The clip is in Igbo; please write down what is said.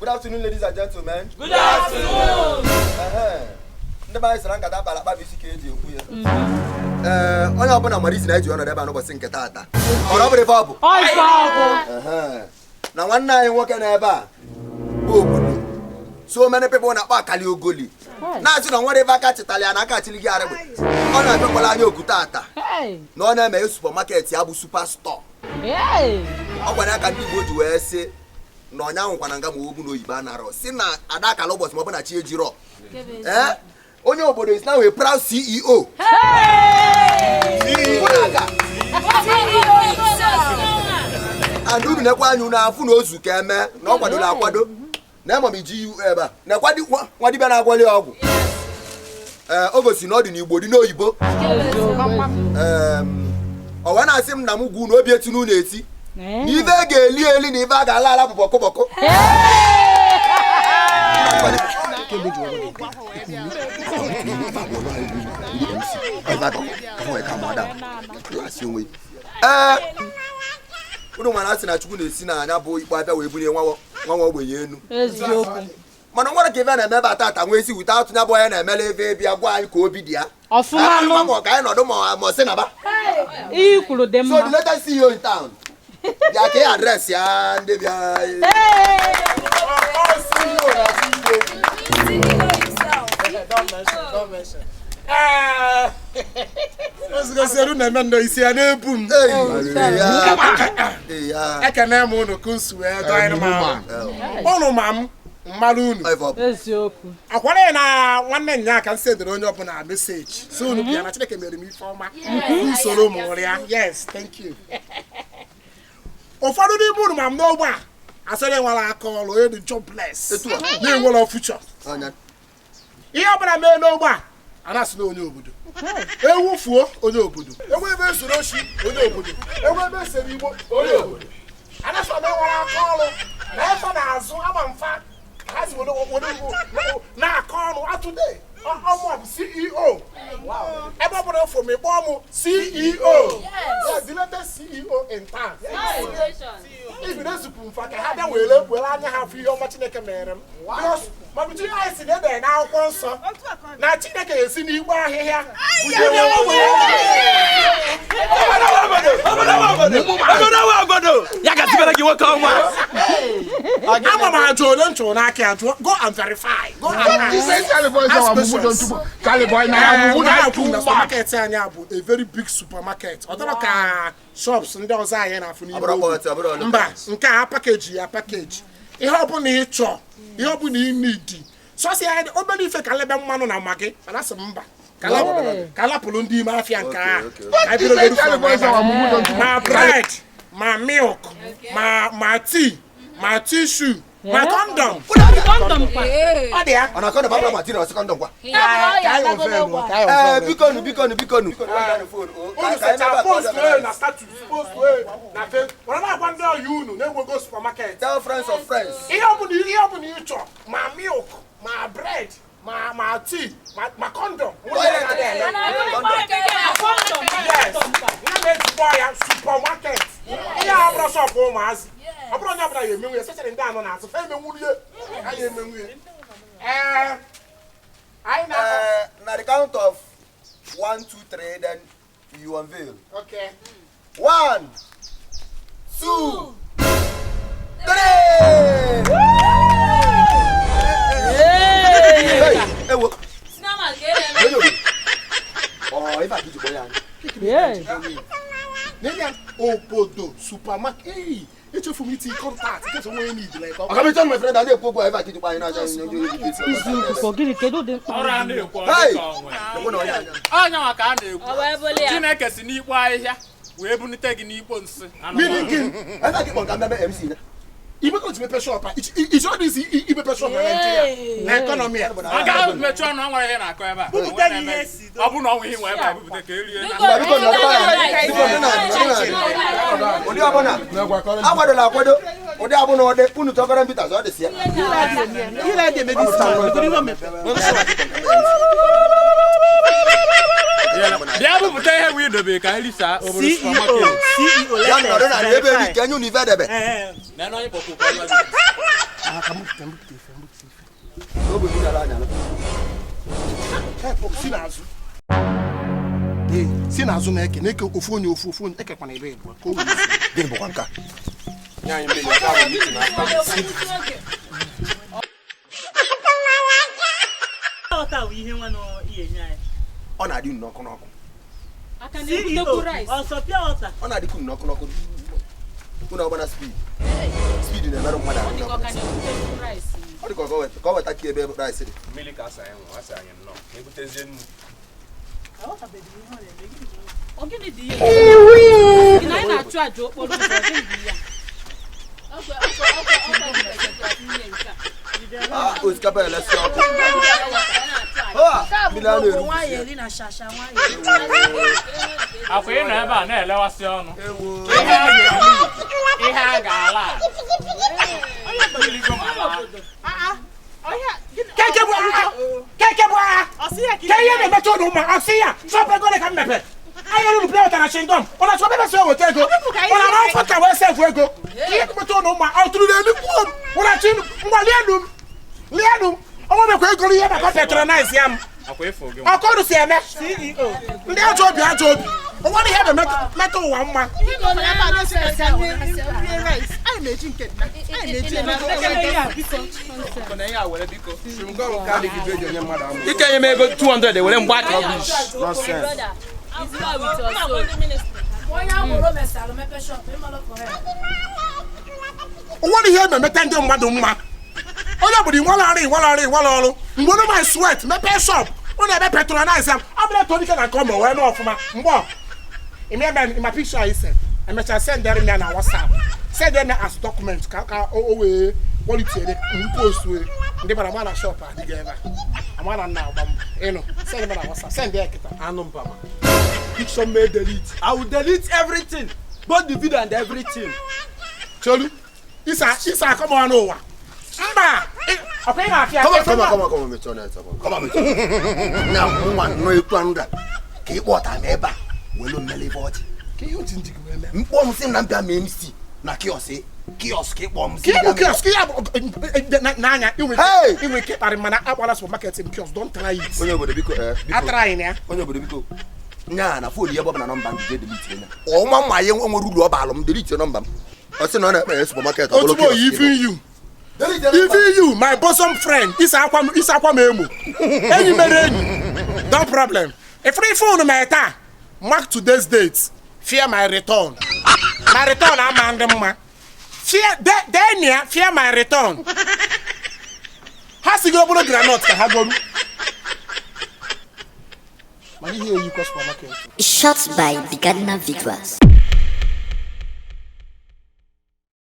Good afternoon, ladies and gentlemen. Good afternoon. Ehe. Ndị be anyị sara nkata akpara akpa bụ isi ka eji ekwu ya. Ee, onye ọbụla mara isi na eji ọnọdụ ebe a n'ụbọchị nke taata. Ọrụ ọ bụrụ ife ọ bụ. Ife ọgwụ. Ehe. Na nwanne anyị nwoke nọ ebe a bụ obodo. So many people na-akpọ akali ogoli. Na-asị na nwere ebe aka chịtara ya na aka achịlị gị arịgbe. Ọ na-abịakwala anyị oku taata. Hey. Na ọ na-eme supermarket ya bụ super store. Hey. Ọ gwara ya ka ndị Igbo ji wee sị na ọnya nwụkwana nga ma ogbu na oyibo anarọ si na ada akala ụbọchị ma ọ bụ na chi ejirọ. Ee, onye obodo is now a proud CEO. Kwụrụ aka. And unu nekwa anya unu afụ na ozu ka eme na ọ kwadola akwado na ema m iji yu ebe a nekwa nwa dibịa na-agwọli ya ọgwụ. Ee, o gosi na ọ dị n'Igbo dị n'oyibo. Ọ wee na-asị m na m gwu na obi eti n'ụlọ eti na ife a ga-eli eli na ife a ga-ala ala bụ bọkụ bọkụ. Ee, unu mara asị na Chukwu na-esi na anya bụ ikpo abịa wee bulie nwa nwa ogbenye enu. Eziokwu. Mana nwere ka ife na-eme ebe a tata nwee isi wute atụ ya bụ onye na-emele ebe bịa gwa anyị ka obi dị ya. Ọfụma nụ. Ma ọ ka anyị nọdụ ma ọ sị naba. Ihe i kwuru dị So the mma. latest CEO in town. Bịa ka ị address ya ndị bịa. Hey. Ozugbo na-eme nnọọ isi ya na-ebu m. Hey, ya. Hey, ya. Ekene m unu ka nsu wee dọọ m ahụ. Unu ma m mmalụ unu. Ife ọ bụ. Eziokwu. Akwara na nwanne nya ka m sendere onye ọbụla meseji so unu bịa na Chineke mere m ife ọma usoro m rịa. Yes, thank you. Ụfọdụ n'ime unu ma m n'ogbe a asịrị enwere aka ọrụ onye dị jobless Etu a. na-enwere future. Ọnya. Ihe ọbụla mee n'ogbe a a na-asị na onye obodo ewufuo onye obodo enwe ebe esoro oshi onye obodo enwe ebe esere igbo onye obodo a na-asị na enwere aka ọrụ na efe na-azụ ama mfa ka ha si were were na-akọ ọnụ atụde ọmụ bụ CEO ebe ọ bụla efo m ịkpọọ m CEO. Yes, the latest CEO in town. Ibi na-ezupụ mfa ka ha bịa were were anya ha fụ ihe ọma Chineke mere m. Because ma bụ Chineke si na edere n'akwụkwọ nsọ na Chineke ga-esi n'igbe ahịhịa bulie nwa ogbenye. Obodo ya gasịbere gị nwoke ọnwa. Ama m ajụ onye m chụrụ n'aka ya jụọ, go and verify, go and ask. Ask questions. Ee, na supermarket anyị a bụ a very big supermarket. Ọ dọrọ ka shops ndị ọzọ anyị na-afụ n'ime Ọ bụrụ ogbe. kpọtụ, ọ bụrụ ọlụ. Mba, nke a package ya package. Ihe ọbụla ị chọọ, ihe ọbụla ị nidi. Sọsị ya obere ife ka lebe mmanụ na magị, mana asị m mba. Ka lapụrụ ndị ime afịa nke a. Ka anyị bido from ebe a. Ma bread, ma milk, ma tea, ma tissue, ma condom. Condom kwa. Ọ dị ya. Ọ na-akọ na babra material second ngwa. Ka anyị unveil, ka anyị Ee, unveil. bikonu bikonu bikonu. Unu secha post wee na status, post wee na Facebook. Were na-agwa ndị ọyị unu na-enwego supermarket. Tell friends of friends. Ihe ọbụla ị chọọ, ma milk, ma bread, ma tea, ma condom. Yes. Nne m ejikwa ya supermarket. Ihe a bụrụ shop ụmụazị. Ọ bụrụ onye ọbụla ya emenwu ya, especially ndị anọ n'azụ, fa emenwurie. Ha ya emenwu ya. Ee, anyị na Ee, na the count of 1, 2, 3, then you unveil. Okay. 1, 2, 3. Hey, ewo. Onye obodo. Ọ, ife a ka iji kpọọ ya anyị. Hey. N'enye obodo supermarket. Ei, echefu m iti contact, echefu m onye need like Ọ ka my friend, a na-ekwu okwu a, ife a ka iji kpọọ anyị na-aja anyị Eziokwu ka ọ gịnị kedu ụdị mkpa Ọrụ a na-ekwu ọ Hey! dị ka onwe. Ekwe na onye anya. Ọnya nwa ka a na-ekwu. Chineke si n'ikpo ahịhịa wee bunite gị n'ikpo nsị. Meaning gịnị? Ife a ka ịkpọ nka mmemme MC na. Imepe ji mepe shop a, iche ọ dịzi imepe shop na Nigeria na economy a. Ọ ga-emechi ọnụ, ọ nwere ihe na-akọ ebe a. Ọ bụ na ọ nwe ihe nwe ebe a bupụta ka erie na. Mba, biko nọdụ ala. Biko nọdụ ala, nọdụ ala. Ụdị ọbụla akwadola akwado ụdị abụna ụdị unu chọkọrọ mbita ọ dị si ya. Bịa bupụta ihe wee dobe ka anyị risaa obodo supermarket. Ya nọdụ na ebe eri ka enye unu ife edebe. Na onye kpọkwu ka ọ gwa gị. Aka m bupụta mbupụta ife mbupụta ife. Obi m gara anya. Si n'azụ. Ee, si n'azụ na-eke na-eke ofu onye ofu ofu onye ekekwana ebe ịbụọ ka o wee si. Gịnị bụkwa nke a? Nye anyị mmiri, nke a bụ meeting after. Ọ na-adị unu n'ọkụ n'ọkụ. Aka na-ebutekwu rice. Ọ na-adịkwu unu n'ọkụ n'ọkụ. Unu ọgbana speed. Speed na-emerụ mmadụ ahụ Ọ dị ka ọ n'ọkụ. ka na-ebutekwu rice. Ọ dị ka ọ weta ka ebe rice dị. Mmiri ka asa anyị nwụ, asa anyị nnọọ. Ka ebutezie nnu. Ọ gịnị dị ihe? Gị na anyị na-achụ àjà okporo ụzọ, ọ gịnị dị ya? Ah, osikapa elesi ọkụ. Ah, mmiri a na-eru. Akwa ị nọ ebe a na-elewasị ọnụ. Ewo. Ihe a ga-eri, ihe a ga-ala. Mmiri go ma laa. Keke bụ agha! Keke bụ agha! Ke ihe na-emecha ụlọ ụmụ ọsị ya shọpụ ego ole ka m mepe ahịa ruru pịa wetara chingọm ọ na-achọ ebe si eweta ego ọ na-ama afọ ka wee sefu ego ihe na-emecha ụlọ ụmụ ọ tụrụ n'elu kwuo m ụrachi ngwa lienu m lienu m ọnwa mekwa ego ihe maka patronize ya m Akwa ịfụ gị. ọkọrụ si eme ndị ajọ obi ajọ obi ọnwa na ihe na-emeta ụwa mma. Ike nye m ego 200 were mgbe aka rubbish. Nonsense. Onwere ihe na-emeta ndị mmadụ mma onye obodo inwere ọrụ inwere ọrụ inwere ọrụ mgbe onye my sweat mepee shop ọ na-eme patronize m ọ bụla eto dike na nke ọma wee mee ọfụma mgbe ime ma picture anyị se emechaa sendere m ya na WhatsApp send ya as document ka ka o wee quality ere post wee ndị bara ma na shop adịghị ebe a ama na nna agba mbọ ịnụ send m na WhatsApp send ya kịta. Anụ mpama. Picture may delete. I will delete everything, both the video and everything. Cholu isa isa akọmọ n'ụwa mba ọkwa ị na-afịa. Come on, come on, come on, come on, mechie ọnụ ntị, come on, mechie ọnụ. Na nwa nnọọ ekwu anụ da ka ị kpọta m ebe a welu mmele ife ọchị. Ka ihe otu njikọ wee mee. Mkpọ m sị m na mbịa ma MC na kiosk kiosk ka ịkpọ m sị Ka ihe bụ m bịa kiosk ihe bụ n'anya inwe Hey! ike inwe ike ịkparị mana akpọla supermarket m kiosk, don't try it. Onye obodo biko biko. Atara anyị na ya. Onye obodo biko. Nya na phone ya bọbụ na nọmba m jee delete ya. Ọma mma ya nwere uru ọ baalụ m delete nọmba m. Ọ sị na ọ na-ekpe ya supermarket ọ bụrụ Otubo kiosk. even you Delete nọmba m. even you my bosom friend isa akwa m isa akwa m emo enyi mere enyi no problem. Ifuru ife unu mee taa, mark today's date, fear my return, my return ama ndị mma fear denia fear my return. Ha si gị obere groundnut ka ha goru mana ihe eyikwa supermarket. Shot by Bigadna Visuals.